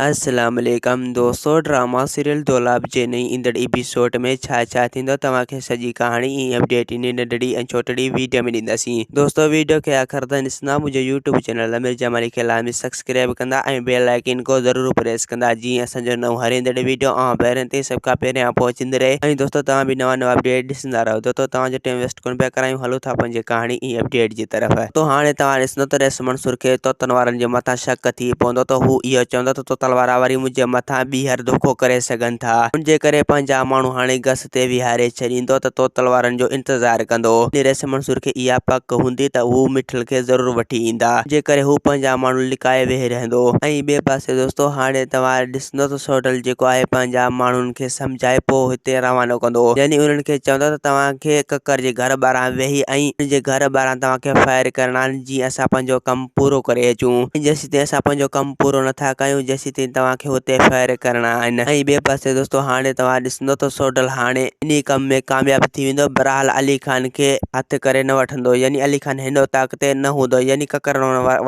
السلام عليڪم دوستو ڊراما سيريل دولاب جي نئين ايندڙ ايپيسوڊ ۾ ڇا ڇا ٿيندو توهان کي سڄي ڪهاڻي ۽ اپڊيٽ انهي ننڍڙي ۽ ڇوٽڙي ويڊيو ۾ ڏينداسين دوستو ويڊيو کي آخر تائين ڏسندا منهنجو يوٽيوب چينل امير جمالي کي لازمي سبسڪرائب ڪندا ۽ بيل آئيڪن کو ضرور پريس ڪندا جيئن اسان جو نئون هر ايندڙ ويڊيو اوهان پهرين تائين سڀ کان پهريان پهچندي رهي ۽ دوستو توهان به نوان نوان اپڊيٽ ڏسندا رهو دوستو توهان جو ٽائيم ويسٽ ڪونه پيا ڪرايون هلو ٿا پنهنجي ڪهاڻي ۽ اپڊيٽ جي طرف. تو هاڻي توهان ڏسندو ته رئيس منصور کي طوطن وارن جي مٿان شڪ ٿي پوندو ته هو اهو چوندو ته طوطل وارا وري منهنجي مٿان ٻيهر دوکو ڪري سگهن ٿا ان جي ڪري پنهنجا ماڻهو هاڻي گس تي ويهاري ڇڏيندو ته طوطل وارن جو انتظار ڪندو. رئيس منصور کي اها پڪ هوندي ته هو مٺل کي ضرور وٺي ايندا جي ڪري هو پنهنجا ماڻهو لڪائي ويهي رهندو. ۽ ٻئي پاسي دوستو هاڻي توهان ڏسندو ته سوڍل جيڪو آهي پنهنجا ماڻهن کي سمجهائي پوء هتي روانو ڪندو يعني انهن کي چوندو ته توهان کي ڪڪر جي گهر ٻاهران ويهي ۽ ان جي گهر ٻاهران توهان کي فائر ڪرڻا آهن جيئن اسان پنهنجو ڪم پورو ڪري اچون ۽ جيسيتائين اسان پنهنجو ڪم پورو نٿا ڪيون جيسيتائين توهان کي هتي فائر ڪرڻا آهن ۽ ٻئي پاسي دوستو هاڻي توهان ڏسندو ته سوڍل هاڻي انهي ڪم ۾ ڪامياب ٿي ويندو بهرحال علي خان کي هٿ ڪري نه وٺندو يعني علي خان هن اوطاق تي نه هوندو يعني ڪڪر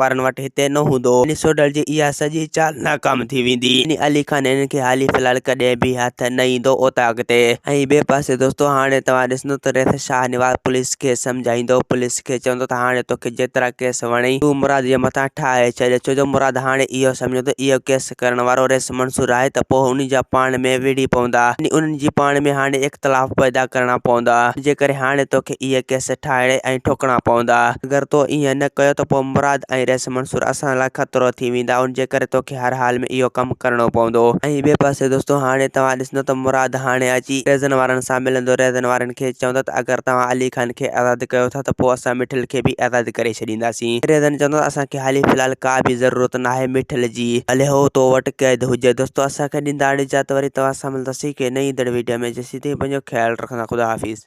وارن وٽ هتي نه هوندو. يعني سوڍل جي اها سڄي چال ناڪام ٿي ويندي. يعني علي خان هنن کي حالي في الحال ڪڏهن به هٿ نه ايندو اوطاق تي. ۽ ٻئي پاسي دوستو هاڻي توهان ڏسندو ته ريس شاهنواز پوليس کي سمجهائيندو پوليس کي چوندو ته هاڻي توکي جيترا ڪيس وڻئي تون مراد جي مٿان ٺاهي ڇڏ ڇو جو مراد هاڻي اهو سمجهندو ته اهو ڪيس ڪرڻ وارو ريس منصور آهي ته پوء انهن جا پاڻ ۾ وڙهي پوندا يعني انهن جي پاڻ ۾ هاڻي اختلاف پيدا ڪرڻا پوندا جي ڪري هاڻي توکي اهي ڪيس ٺاهڻي ۽ ٺوڪڻا پوندا اگر تو ائين نه ڪيو ته پوء مراد ۽ رئيس منصور اسان لاء خطرو ٿي ويندا ان جي ڪري توکي هر حال ۾ اهو ڪم ڪرڻو پوندو. ۽ ٻئي پاسي دوستو هاڻي توهان ڏسندو ته مراد هاڻي اچي ريزن وارن سان ملندو ريزن وارن کي چوندو ته اگر توهان علي خان کي آزاد ڪيو ٿا ته پوء اسان مٺل کي به آزاد ڪري ڇڏينداسين. ريزن چوندو ته اسان کي حالي في الحال ڪا به ضرورت ناهي مٺل جي ڀلي هو تو وٽ قيد هجي دوستو اسان کي ڏيندا اجازت وري توهان سان ملنداسين ڪنهن نئين ايندڙ ويڊيو ۾ جيسين تائين پنهنجو خيال رکندا خدا حافظ.